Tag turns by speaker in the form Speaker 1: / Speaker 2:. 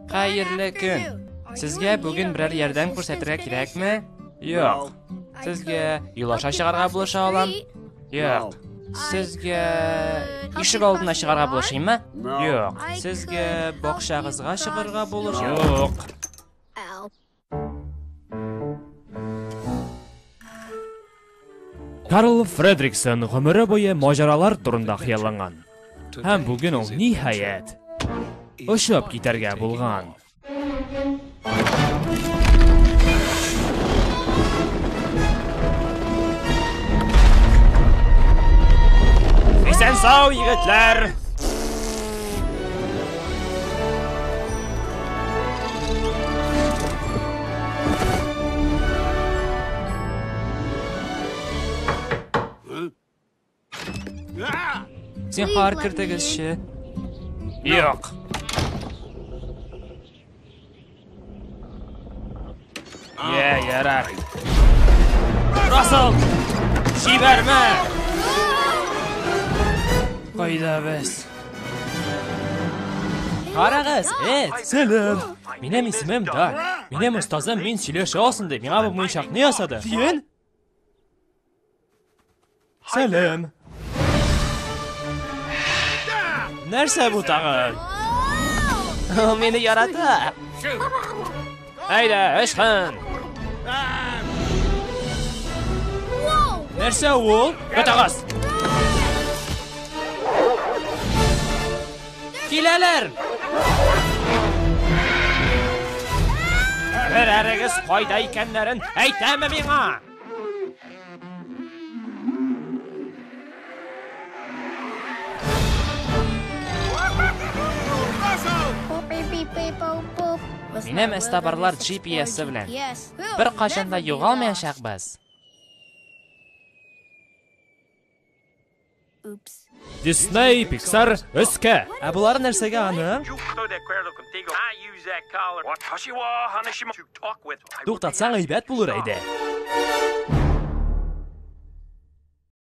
Speaker 1: Хәерле көн. Сезгә бүген берәр ярдәм күрсәтергә кирәкме? Юк. Сезгә юл аша чыгарга булыша алам? Юк. Сезгә ишек алдына чыгарга булышыйммы? Юк. Сезгә бакчагызга чыгарга булыш? Юк.
Speaker 2: Карл Фредриксон гомере буе маҗаралар турында хыялланган. Һәм бүген ул ниһаять очып китәргә булган.
Speaker 1: Исән сау, егетләр! Зинһар кертегезче.
Speaker 2: Юк.
Speaker 1: Йә, ярар. Расыл! Җибәрмә! Кайда без? Карагыз, эт!
Speaker 2: Сәлам! Минем исемем Даг. Минем остазым мин сөйләшә алсын дип миңа бу муенчакны ясады. Тиен? Сәлам! Нәрсә бу тагын?
Speaker 1: Ул мине ярата.
Speaker 2: Әйдә, ычкын! Нәрсә ул? Тотыгыз!
Speaker 1: Киләләр! Берәрегез кайда икәннәрен әйтәме миңа? Минем эзтабарлар GPS-ы белән. Беркайчан да югалмаячакбыз.
Speaker 2: Дисней, Pixar, өскә! Ә болары нәрсәгә аның? Туктатсаң әйбәт булыр иде.